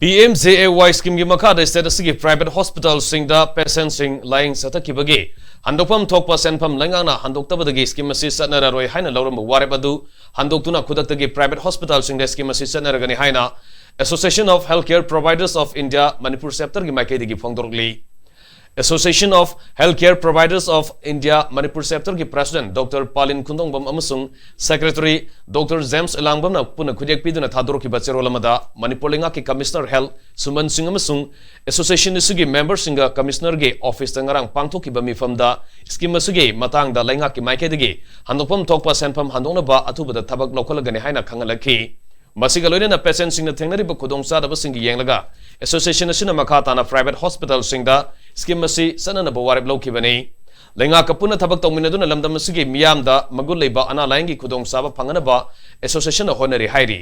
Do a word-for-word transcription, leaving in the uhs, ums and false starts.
P M J A Y scheme ꯒꯤ ꯃꯈꯥꯗ state ꯑꯁꯤꯒꯤ private hospital ꯁꯤꯡꯗ patient ꯁꯤꯡ ꯂꯥꯌꯦꯡ ꯆꯠꯊꯈꯤꯕꯒꯤ ꯍꯟꯗꯣꯛꯐꯝ ꯊꯣꯛꯄ ꯁꯦꯟꯐꯝ ꯂꯩꯉꯥꯛꯅ ꯍꯟꯗꯣꯛꯇꯕꯗꯒꯤ scheme ꯑꯁꯤ ꯆꯠꯅꯔꯔꯣꯏ ꯍꯥꯏꯅ ꯂꯧꯔꯝꯕ ꯋꯥꯔꯦꯞ ꯑꯗꯨ ꯍꯟꯗꯣꯛꯇꯨꯅ ꯈꯨꯗꯛꯇꯒꯤ private hospital ꯁꯤꯡꯗ scheme ꯑꯁꯤ ꯆꯠꯅꯔꯒꯅꯤ ꯍꯥꯏꯅ Association of Healthcare Providers of India Manipur Chapter ꯒꯤ ꯃꯥꯏꯀꯩꯗꯒꯤ ꯐꯣꯡꯗꯣꯔꯛꯂꯤ꯫ Association of Healthcare Providers of India Manipur Chapter ꯒꯤ President Doctor ꯄꯥꯂꯤꯟ ꯈꯨꯟꯗꯣꯡꯕꯝ ꯑꯃꯁꯨꯡ Secretary Doctor James ꯏꯂꯥꯡꯕꯝꯅ ꯄꯨꯟꯅ ꯈꯨꯠꯌꯦꯛ ꯄꯤꯗꯨꯅ ꯊꯥꯗꯣꯔꯛꯈꯤꯕ ꯆꯦꯔꯣꯜ ꯑꯃꯗ, ꯃꯅꯤꯄꯨꯔ ꯂꯩꯉꯥꯛꯀꯤ Commissioner Health ꯁꯨꯃꯟ ꯁꯤꯡ ꯑꯃꯁꯨꯡ association ꯑꯁꯤꯒꯤ member ꯁꯤꯡꯒ Commissioner ꯒꯤ office ꯇ ꯉꯔꯥꯡ ꯄꯥꯡꯊꯣꯛꯈꯤꯕ ꯃꯤꯐꯝꯗ scheme ꯑꯁꯤꯒꯤ ꯃꯇꯥꯡꯗ ꯂꯩꯉꯥꯛꯀꯤ ꯃꯥꯏꯀꯩꯗꯒꯤ ꯍꯟꯗꯣꯛꯐꯝ ꯊꯣꯛꯄ ꯁꯦꯟꯐꯝ ꯍꯟꯗꯣꯛꯅꯕ ꯑꯊꯨꯕꯗ ꯊꯕꯛ ꯂꯧꯈꯠꯂꯒꯅꯤ ꯍꯥꯏꯅ ꯈꯪꯍꯜꯂꯛꯈꯤ꯫ ꯃꯁꯤꯒ ꯂꯣꯏꯅꯅ patient ꯁꯤꯡꯅ ꯊꯦꯡꯅꯔꯤꯕ ꯈꯨꯗꯣꯡꯆꯥꯗꯕꯁꯤꯡꯒꯤ ꯌꯦꯡꯂꯒ association ꯑꯁꯤꯅ ꯃꯈꯥ ꯇꯥꯅ private hospital ꯁꯤꯡꯗ scheme ꯑꯁꯤ ꯆꯠꯅꯅꯕ ꯋꯥꯔꯦꯞ ꯂꯧꯈꯤꯕꯅꯤ꯫ ꯂꯩꯉꯥꯛꯀ ꯄꯨꯟꯅ ꯊꯕꯛ ꯇꯧꯃꯤꯟꯅꯗꯨꯅ ꯂꯝꯗꯝ ꯑꯁꯤꯒꯤ ꯃꯤꯌꯥꯝꯗ ꯃꯒꯨꯟ ꯂꯩꯕ ꯑꯅꯥ ꯂꯥꯌꯦꯡꯒꯤ ꯈꯨꯗꯣꯡꯆꯥꯕ ꯐꯪꯍꯟꯅꯕ association ꯅ ꯍꯣꯠꯅꯔꯤ ꯍꯥꯏꯔꯤ꯫